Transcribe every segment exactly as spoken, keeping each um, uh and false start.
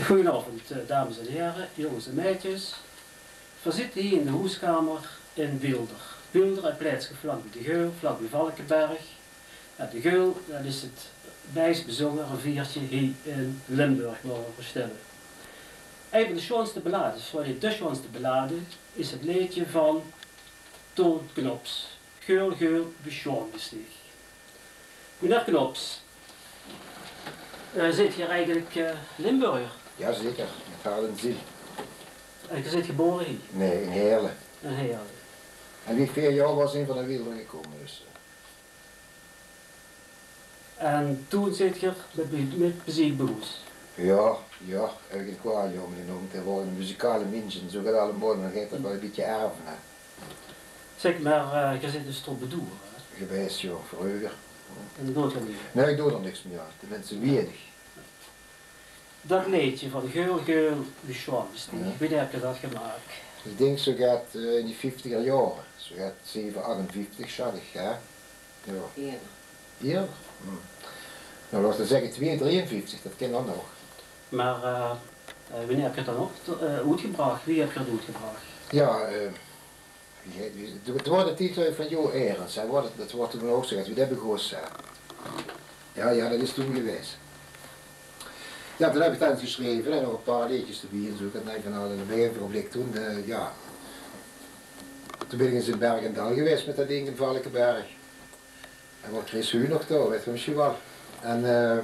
Goojenaovend, eh, dames en hiere, jónges en meidjes. Veer zitte hie in de hoeskamer in Wielder. Wielder, e plaetske vlak bie de Geul, vlak bie Valkeberg. En de Geul, det is 't meis bezónge rivierke hie in Limburg, wao veer op sjtelle. Ein van de sjoonste ballades, zo neet de sjoonste ballade, is 't leedje van Toon Knops. Geul, Geul, wie sjoon bis dich. Meneer Knops, eh, zeet geer eigelik, eh, Limburger? Jazeker, mit hart en ziel. En geer zeet gebore hie? Nae, in Heerle. In Heerle. En wie ich veer jaor waas, zeen v'r nao Wielder gekómme, dus, eh. En toen zeet geer mit, mit meziek begoos? Jao, jao, eigelik waal, jao, mit ein, det waas eine muzikale mins en zo geit 't allemaol, dan geit det waal e bietje erve, hè. Zèk, mer, eh, geer zeet dus troubadour, hè? Gewaes, jao, vreuger. En det doot geer neet mieë? Nae, ich doon d'r niks mieë aan. Tenminste, weinig. Det leedje van Geul, Geul, wie sjoon bis dich. Jao. Wienie höb geer det gemaak? Ich dink zoe get, eh, in die vieftiger jaore. Zoe get zeve, achtenvieftig, sjat ich, hè? Jao. Ierder. Ierder? Hm. Noe, laot ich zègke, twee-, drieënvieftig, det kin dan nog. Mer, eh, eh, wienie höb geer 't dan op, eh, oetgebrach? Wie höb geer 't oetgebrach? Jao, eh, Wie heet, wie, 't, 't waor de titel van Jo Erens, hè, waor 't, det waor toen ouch zoe get wie det begós, hè. Jao, jao, det is toen gewaes. Jao, toen höb ich det ins gesjreve en nog e paar leedjes d'rbie en zoe. Ich höb van al ein blik toen, eh, jao. Toen bin ich ins in Berg en Dal gewaes mit det dink in Valkeberg. En waor Chris Hu nog dao, wèt geer mesjien waal. En, eh,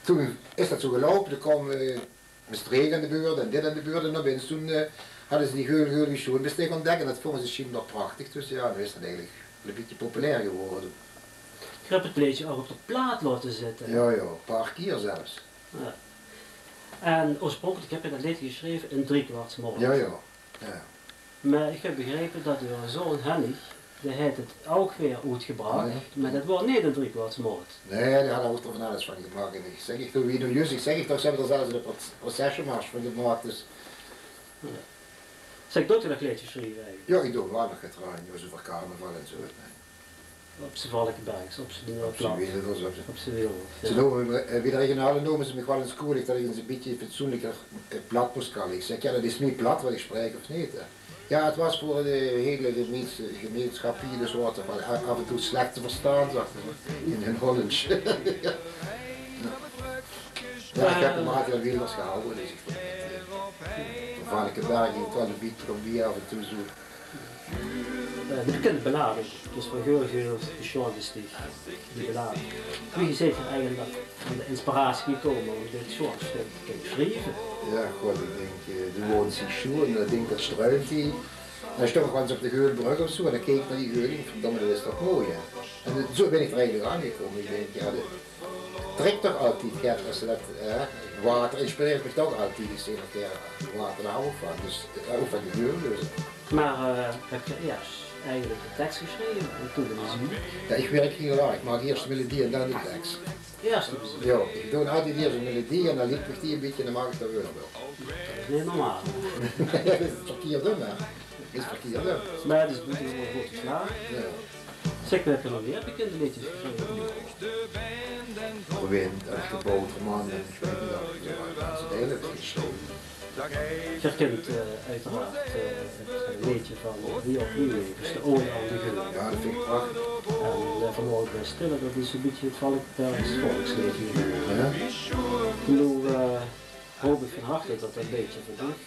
toen is det zoe geloupe, toen kaom, eh, Mestreech aan de beurt en dit aan de beurt. En opins toen, eh, hadde ze die Geul, Geul, wie sjoon bis dich ontdèk. En det vónge ze sjienbaar prachtig. Dus jao, noe is det eigelik waal e bietje populair gewore. Geer höb 't leedje ouch op de plaat laote zitte. Jao, jao, e paar kier zelfs. Jao. En oorspronkelik höb geer det leedje gesjreve in driekwartsmaot. Jao, jao. Jao. Mer ich höb begrepe det eur zoon Hennie, dae haet 't ouch weer oetgebrach, jao, mer det waor neet in driekwartsmaot. Nae, dae haet ouch d'r van alles van gemaak. En ich zèk, ich doon wie noe juus, ich zèk, ich toch, ze höbbe d'r zelfs de pro-, processionmars van gemaak, dus. Jao. Zèk, doot geer nog leedjes sjrieve eigelik? Jao, ich doon waal nog get, jao, zoe veur carnaval en zoe, hè. Op z'n Valkebergs, op z'n, eh, plat. Op z'n Wielders, op z'n... Op z'n Wielders, jao. Ze nome mich, eh, bie de regionale nome ze mich waal ins koelik det ich ins e bietje fatsoenliker, eh, plat mós kalle. Ich zèk, jao, det is neet plat waat ich spraek, of neet, hè? Jao, 't waas veur de hiele gemeens-, gemeinsjap hie, dus waor 't waal a-, aaf en toe slech te verstaon, zag ze, in hun Hollands. Jao. Jao, ich höb 'm altied aan Wielders gehawwe, dus ich vónj 't, eh, veur Valkeberg, ich waal e bietje op wie aaf en toe zoe. Eh, de bekinde ballade, dus van Geul, Geul, wie sjoon bis dich, die ballade. Wie zeet geer eigelik aan de inspiratie gekómme óm dit sjoon stök te kinne sjrieve? Jao, god, ich dink, eh, de woons hie sjoon, en ich dink, det struimp hie. En dan stóng ich waal ins op de Geulbrögk of zoe, en dan keek ich nao die Geul, en verdomme, det is toch mooi, hè. En zoe bin ich d'r eigelik aan gekómme. Ich dink, jao, det trèk toch altied get, es se det, hè, water inspireert mich toch altied. Ich zeen, oké, water, dao hou ich van. Dus, eh, ouch van de Geul, dus. Mer, eh, höb geer iers eigelik de teks gesjreve en toen de meziek? Jao, ich wirk hiel raar. Ich maak iers de melodie en dan de teks. Iers de meziek? Jao, ich doon altied iers de melodie en dan liek mich die e bietje en dan maak ich d'r waal. Det is neet normaal. Nae, det is verkierd, hè. Is verkierd, hè? Mer 't is boetegewoon good geslaag. Jao. Zèk, höb geer nog mieë bekinde leedjes gesjreve? De Wind en de Boterman en ich weit neet wat, jao, ganse deile höb ich gesjreve. Geer kint, eh, oeteraard, eh, 't leedje van Wie op Nieuwjägers, de Ode aan de Geul. Jao, det vinj ich prachtig. En, eh, Vanmorge bie Stille, det is e bietje 't Valkebergs volksleedje. Jao. Noe, eh, haop ich van harte det det leedje veur dich,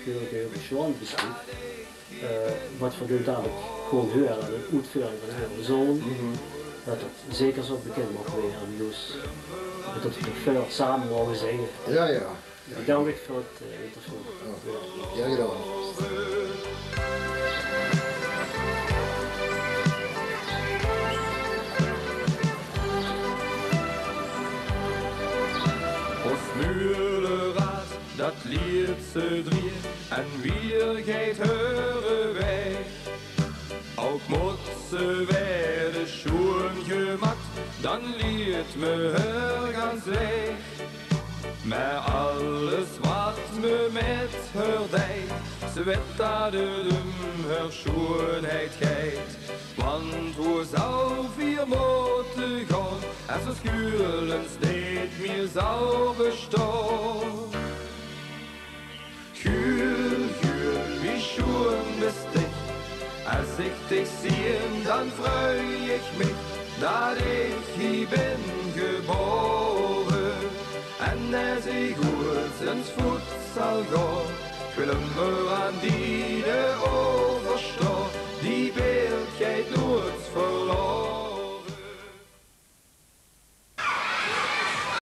Geul, Geul, wie sjoon bis dich, eh, wat v'r noe dalik gaon hure in de oetveuring van eure zoon, det det zeker zo bekind maag waere bie ós. En det v'r 't nog väöl same moge zinge. Jao, jao. Bedank veur 't, eh, interview. Jao, gaer gedaon. Os muuleraad, dat liet ze drieë en wier geit heure waeg. Ouch mot ze waere sjoon gemaakt, dan liet me heur gans leeg. Mer alles wat me mit heur deit, ze wet dat 't um heur sjoonheid geit. Want wo zou vier mote gaon, es 't schuul ins neet mier zou bestaon? Gül, Gül, wie sjoen bös dich. Es ich dich zeen, dan vrei ich mich, dat ich hie bön gebaore. En es ich oeëts ins voet zal gaon, ich wil ummer aan die de